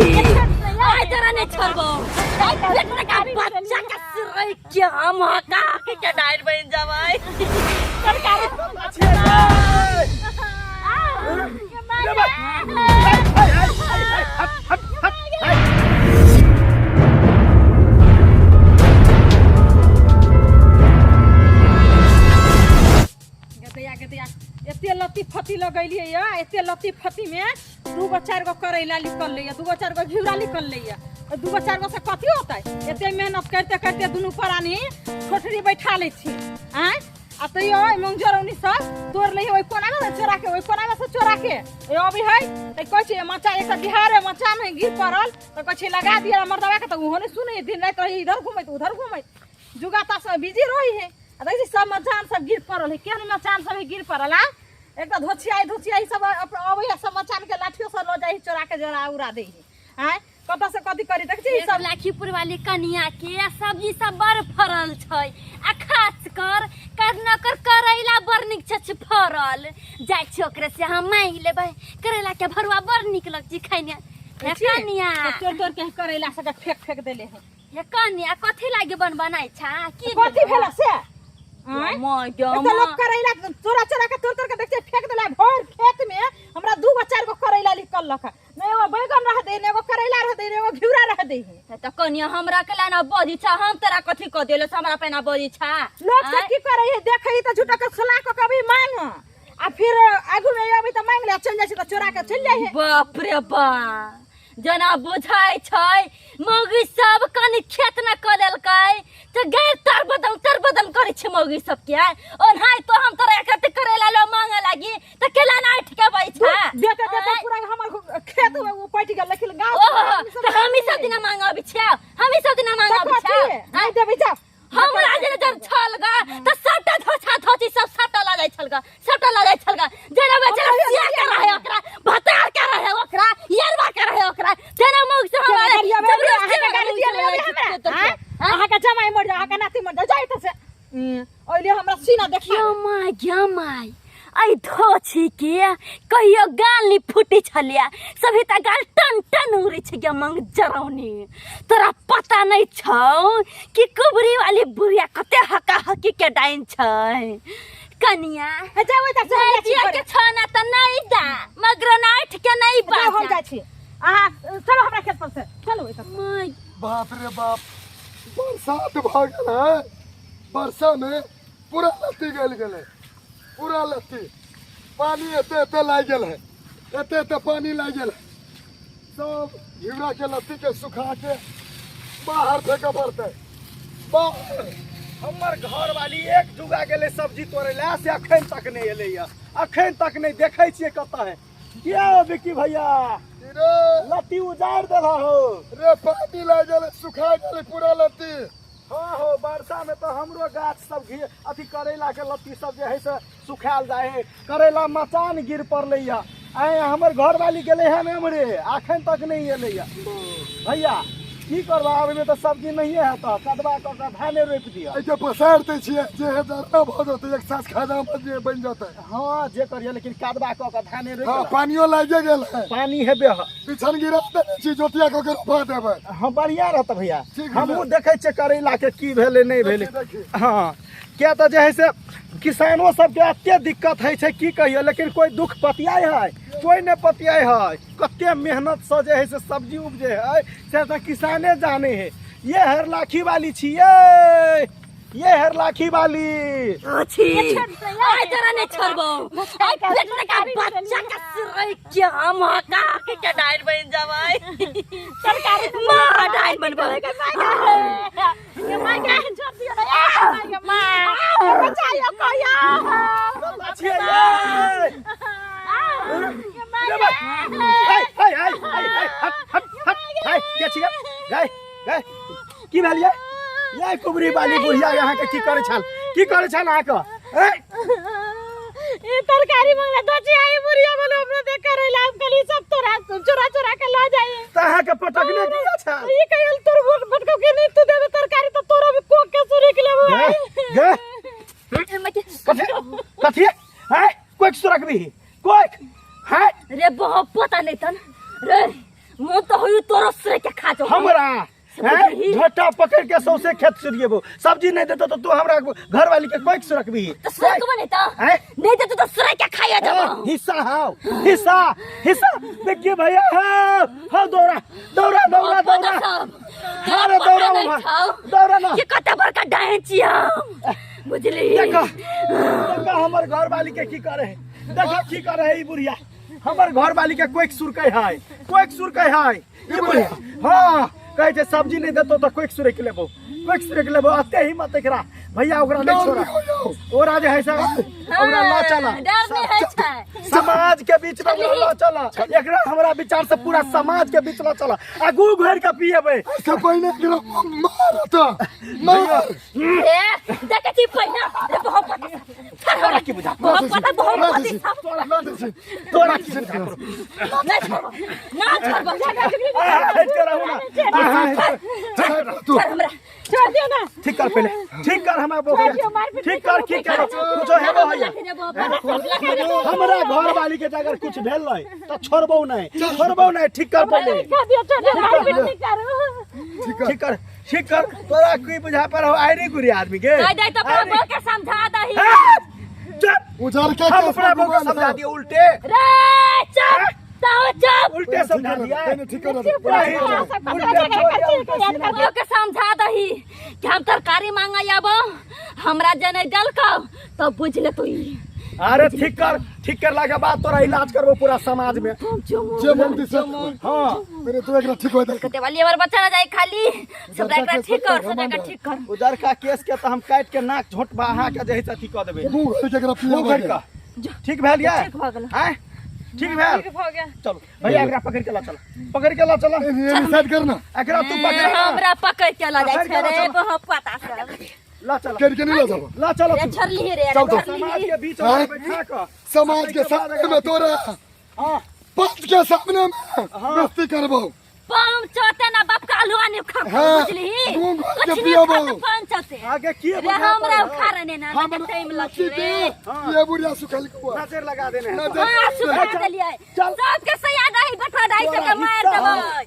छी आइ तोरा नहि छोड़बो बेटा का बच्चा के सिर के हम हका के के डायल बन जबै गदैया गदैया एते लत्ती फत्ती लगेलियै यऽ एते लत्ती फत्तीमे दू गो चारि गो करैला निकललै यऽ दू गो चारि गो घिउरा निकललै यऽ ओहि दू गो चारि गो से कथी होतै एते मेहनत करिते करिते दुनू प्राणी ठोठरी बैठा लै छी आँय आ तैयो ओहि मुंगजरौनी सब तोड़ लै ओहि कोनामे से चोरा के ओहि कोनामे से चोरा के ए अबै है तऽ कहै छै मचा एकटा बिहारे मचामे गिर पड़ल तऽ कहै छै लगा दिअ मर्दबा के तऽ ओहो नहि सुनै दिन राति रही इधर घुमैत उधर घुमैत जुगा ताश में बिजी रही है आ देखै छी सब मचान सब गिर पड़ल है केहन मचान सब है गिर पड़ल आ एक तऽ धोछियाई धोछियाई सब अबै है सब मचान के लाठियो सब लऽ जाइ है चोरा के जरा उड़ा दै है आँय कतऽ से कथी करी देखै छी सब लाखीपुर वाली कनिया के आ सब्जी सब बड़ फड़ल छै आ खास कर करनकर करैला बड़ नीक छै फड़ल जाइ छी ओकरे से हम मांगि लेबै करैला के भरुआ बड़ नीक लगै छै खाइमे हे कनिया तोड़ तोड़ के करैला सबके फेंक फेंक देले है हे कनिया कथी लागे बन बनाइ छा की कथी भेला से आँय? माय गे एते लोग करैला चोरा चोरा के तोड़ तोड़ के देखते फेंक देला भर खेत में हमरा दू गो चार गो करैला निकल लक ने एगो बैगन रह दे ने एगो करैला रह दे ने एगो घिउरा रह दे त कनिया हमरा के लाना बजी छा हम तोरा कथी क देलो से हमरा पेना बजी छा लोग सब की करे है देखे त झूठा के सलाह क कभी मांग आ फिर आगू में अभी त मांग ले चल जाइ छै त चोरा के चल जाइ है बाप रे बा जेना बुझाइ छै मौगी सब कनि खेत न कऽ लेलकै तऽ गैर तर बदम तर बदम करै छै मौगी सबके ओनाहि तो हम तोरा एकते करेला लो मांगे लागी तऽ केला ना उठ के बैठ देते देते पूरा हमर खेत में वो पटि गेल लेकिन गाँव ओहो तऽ हम ई सब दिना मांग अबै छियै हम ई सब दिना मांग अबै छियै नहीं देबै जा हमरा जे जब छल गा तऽ सबटा धोछा धोची सब सबटा लऽ जाइ छल गा सबटा लऽ जाइ छल गा जेना बेचारा सिया के रहे ओकरा भतार के रहे ओकरा यरवा के रहे ओकरा तेना मुख से हमरा जबरदस्ती गाली दिया हमरा अहाँ के जमाई मर जा अहाँ के नाती मर जा जाय तऽ से ओइले हमरा सीना देखियो माय गे माय ऐ धोछी के कहियो गाल नहीं फूटी छलिया सभी त गाल टन टन उड़ै छै गे मंग जरौनी तोरा पता नहीं छौ कि कुबरी वाली बुढ़िया कते हका हकी के डाइन छै कनिया जाओ इधर से हम जाइ छी के छना त नहीं दा मगर नाइट के नहीं जाओ हम बाजा जाइ छी अहाँ चलो हमरा खेत पर से चलो इधर माय बाप रे बाप बरसात भऽ गेल है वर्षा में पूरा लत्ती गलि गेलै पूरा लत्ती पानी एते एते लागि गेल है एते एते पानी लागि गेल है सब घिउरा के लत्ती के सुखा के बाहर फेंकऽ पड़तै बाहर हमर घरवाली एक जुगा गेलै सब्जी तोड़ै लए से अखन तक नहि एलैया अखन तक नहि देखै छियै कतऽ है किया हो विक्की भैया रे लत्ती उजाड़ देलह हो रे पानी लागि गेलै सुखा गेलै पूरा लत्ती हाँ हो वर्षा में तो हमरो गाछ सब घी अथी करैला के लत्ती सब जे है से सुखायल जाइ है करैला मचान गिर पड़लै या आइ हमर घरवाली गेलै हन एम्हरे अखन तक नहि एलै या भैया की करबा आब एहिमे तऽ सब्जी नहिए हेतऽ कदवा कऽ कऽ धाने रोपि दिअ एहिके पसारि दै छियै जे हेतै भऽ जेतै एक साँझ खाना जे बनि जेतै हँ जे करियै लेकिन कदवा कऽ कऽ धाने रोपि हँ दिअ। पानियो लागिए गेल है पानी हेबे ह पिछन गिरा देने छी जोतिया कऽ के रोपा देबै हँ बढ़िआँ रहत भैया ठीक हमहूँ देखै छियै करैलाके की भेलै नहि भेलै देखी, देखी। हँ किया तऽ जे है से किसानो सबके एते दिक्कत होइ छै की कहियौ लेकिन कोइ दुख पतियाइ है कोइ नहि पतियाइ है कते मेहनतसँ जे है से सब्जी उपजै है से तऽ किसाने जानै है ये हरलाखी वाली छियै ये हरलाखी वाली अछि आइ तोरा नहि छोड़बौ आइ पेट का बच्चा के सिर के हम हका के के डाइन बन जबै सरकारी माँ डाइन बनबै ये माय के छोड़ दियो रे ये माय बचाइयो कहिया छियै ये ये माय हाय हाय हाय हाय हट हट हट हाय के छियै गाय गाय की भेल ये ये कुबरी वाली बुढ़िया अहाँके की करै छल की करै छल अहाँके ए ये तरकारी मंगला दोची आई बुढ़िया बोलो हमरा देख कर हम कली सब तोरा चोरा चोरा के ला जाए तऽ अहाँके पटकने किया छल ई कहियो तोर भोट भटको के नहीं तू देबे तरकारी तो तोरा भी कोक के सुरी के लेबो गे गे कथी कथी हैं कोइक सुरकबी कोइक हैं रे बहुत पता नहीं तन रे मुंह तो होई तोरो सुरे के खा जो हमरा से हैं? बुझही? झट्टा पकड़ के सौंसे खेत सुरिएबो सब्जी नहीं देतो तो तू हमरा घरवाली के कोई सुरकबी तो सुरे को बने तो हैं? नहीं देतो तो सुरे के खाइया जब हिस्सा हाउ हिस्सा हिस्सा देखिए भैया हाँ हाँ दौड़ा दौड़ा दौड़ा दौड़ा अरे दौड़ा वहाँ दौड़ा ना ये कते बड़का डायन छी हम बुझली देखो देखो हमर घर वाली के की करे है देखो की करे है ई बुढ़िया हमर घर वाली के कोई सुरकै है कोई सुरकै है ई बुढ़िया हाँ कहै छै सब्जी नहीं देतो तो कोई सुरक लेबो कोई सुरक लेबो अते हिम्मत एकरा भैया ओकरा नहीं छोड़ा ओकरा जे है से ओकरा ल चला डर नहीं है छै समाज के बीच में ओकरा ल चला एकरा हमरा विचार से पूरा समाज के बीच ल चला आ गू घोर के पिएबै ऐसे पहिने एकरा मार त मार ए देखे छी पहिना रे बहुत पता तोरा की बुझा बहुत पता बहुत पता ना दै छी तोरा की बुझा ना छोड़ब ना छोड़ब हट के रहू ना तू छोड़ हमरा छोड़ दियो ना ठीक कर पहले ठीक कर हमरा बोल ठीक कर की कर कुछो हेबो हैया हमरा घर वाली के अगर कुछ भेल नहीं तो छोड़बो नहीं छोड़बो नहीं ठीक कर पहले खा दियो छोड़ दियो मारपीट नहीं करू ठीक है ठीक कर ठीक कर तोरा की बुझा पर हो आइरी गुरी आदमी के दाई दाई तो अपना बोल के समझा दही चुप उजर के हम अपना बहू के समझा दिए उल्टे रे चुप ताओ चुप उल्टे समझा दिया ठीक कर पूरा ही उल्टे छोड़ दिया, उल्टे सीना बोल के समझा दही कि हम तरकारी मांगा आबो हमरा जने डलकौ तो बुझ ले तू ई। अरे ठीक कर ठीक करला के बाद तोरा इलाज करबो पूरा समाज में जे मन दिसे हाँ मेरे तू एकरा ठीक हो दे कते वाली हमर बच्चा ना जाए खाली सब एकरा ठीक कर सब एकरा ठीक कर उजर का केस के तो हम काट के नाक झोट बहा के जे है से अथी कऽ देबै मुंह भर के एकरा मुंह पिया भरि कऽ ठीक भेल ये ठीक भऽ गेल। आँय ठीक भेल ठीक भऽ गेल चलो भैया एकरा पकड़ के ला चलो पकड़ के ला चलो ये साइड करना एकरा तू पकड़ ना। हमरा पकड़ के ला जाय पकड़ के छै ला रे चलो। बहुत पता सब ला चलो कर के नहीं ला जाबो ला चलो रे तू। छोड़ली रे चल तो। समाज के बीच हाँ? में बैठा कऽ समाज के सामने में तोरा हाँ पंच के सामने में हाँ। बेइज्जती करबो पाम चोते ना बाप का आलू आने खा हाँ, बुझली मुंह घोर के कुछ नहीं पियाबो। खाता पान चोते आगे की रे हमरा उखाड़ ने ना हमरा टाइम लगते रे ये बुढ़िया सुखल के हुआ नजर लगा देने हैं। नजर हां सुखा देलियै चल। सबके सया दही बठा दही सबके मार देबै।